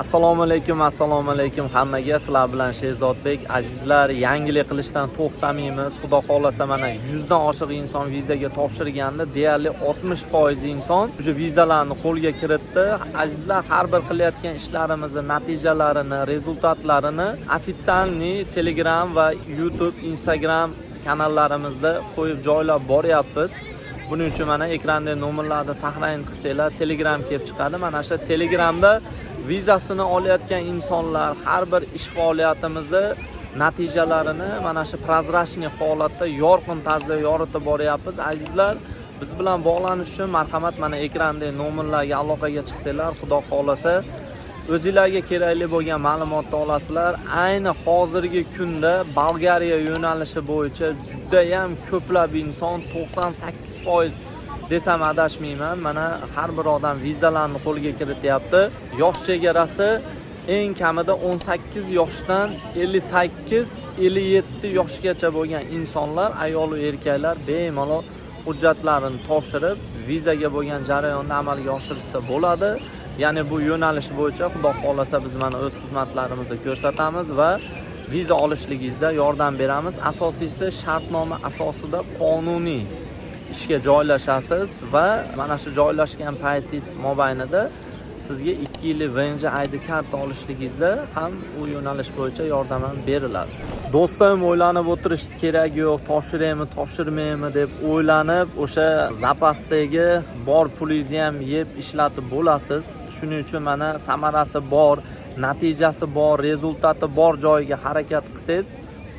Assalomu alaykum, assalomu alaykum hammaga. Sizlar bilan Sherzodbek. Azizlar, yangilik qilishdan to'xtamaymiz. Xudo xohlasa, mana 100 dan oshiq inson vizaga topshirgandi. Deyarli 60% inson уже vizalarni qo'lga kiritdi. Azizlar, har bir qilayotgan ishlarimizni natijalarini, результат larini официальный Telegram va YouTube, Instagram kanallarimizda qo'yib joylab boryapmiz. Buning uchun mana ekranda nomerlarni сохранить qilsanglar, Telegram kelib chiqadi. Mana shu Telegramda vizasini olayotgan insonlar har bir ish faoliyatimizni natijalarini mana shu прозрачный holatda, yorqin tarzda yoritib boryapmiz. Azizlar, biz bilan bog'lanish uchun marhamat, mana ekrandagi nomerlarga aloqaga chiqsanglar, Xudo xohlasa, o'zinglarga kerakli bo'lgan ma'lumotni olasizlar. Ayni hozirgi kunda Bolgariya yo'nalishi bo'yicha judayam ko'plab inson, 98% desam adashmayman, mana har bir odam vizalarni qo'lga kirityapti. Yosh chegarasi eng kamida 18 yoshdan 58, 57 yoshgacha bo'lgan insonlar, ayol va erkaklar bemalol hujjatlarini topshirib, vizaga bo'lgan jarayonni amalga oshirishsa bo'ladi. Ya'ni bu yo'nalish bo'yicha, Xudo xohlasa, biz mana o'z xizmatlarimizni ko'rsatamiz va viza olishligingizda yordam beramiz. Asosiysi, shartnoma asosida qonuniy ishga joylashasiz va mana shu joylashgan paytingiz mobaynida sizga 2 yillik ВНЖ, ID karta olishligingizda ham u yo'nalish bo'yicha yordam ham beriladi. Do'stim, o'ylanib o'tirishni keragi yo'q, topshiraymi, topshirmaymi deb o'ylanib, o'sha zapasdagi bor pulingizni ham yeb ishlatib bo'lasiz. Shuning uchun mana samarasi bor, natijasi bor, результат i bor joyiga harakat qilsangiz,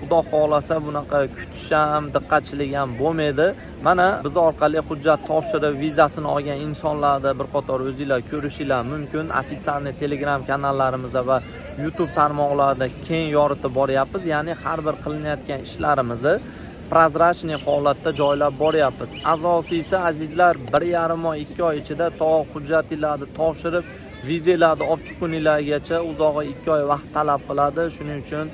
Xudo xohlasa, bunaqa kutish ham, diqqatchilik ham bo'lmaydi. Mana biz orqali hujjat topshirib, vizasini olgan insonlarni bir qator o'zinglar ko'rishinglar mumkin. Официальный Telegram kanallarimizda va YouTube tarmoqlarida keng yoritib boryapmiz. Ya'ni har bir qilinayotgan ishlarimizni прозрачный holatda joylab boryapmiz. Asosiysi, azizlar, 1,5 oy, 2 oy ichida to hujjatinglarni topshirib, vizalarni olib chiqquninglargacha uzog'i 2 oy vaqt talab qiladi. Shuning uchun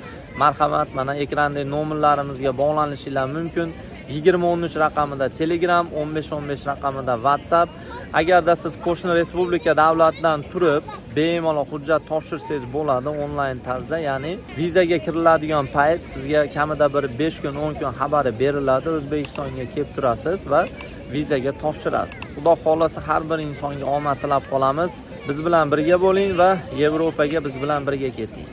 marhamat, mana ekrandagi nomerlarimizga bog'lanishinglar mumkin. 2013 raqamida Telegram, 1515 raqamida WhatsApp. Agarda siz qo'shni respublika davlatidan turib, bemalol hujjat topshirsangiz bo'ladi onlayn tarzda. Ya'ni vizaga kiriladigan payt sizga kamida bir 5 kun, 10 kun xabari beriladi. O'zbekistonga kelib turasiz va vizaga topshirasiz. Xudo xohlasa, har bir insonga omad tilab qolamiz. Biz bilan birga bo'ling va Yevropaga biz bilan birga keting.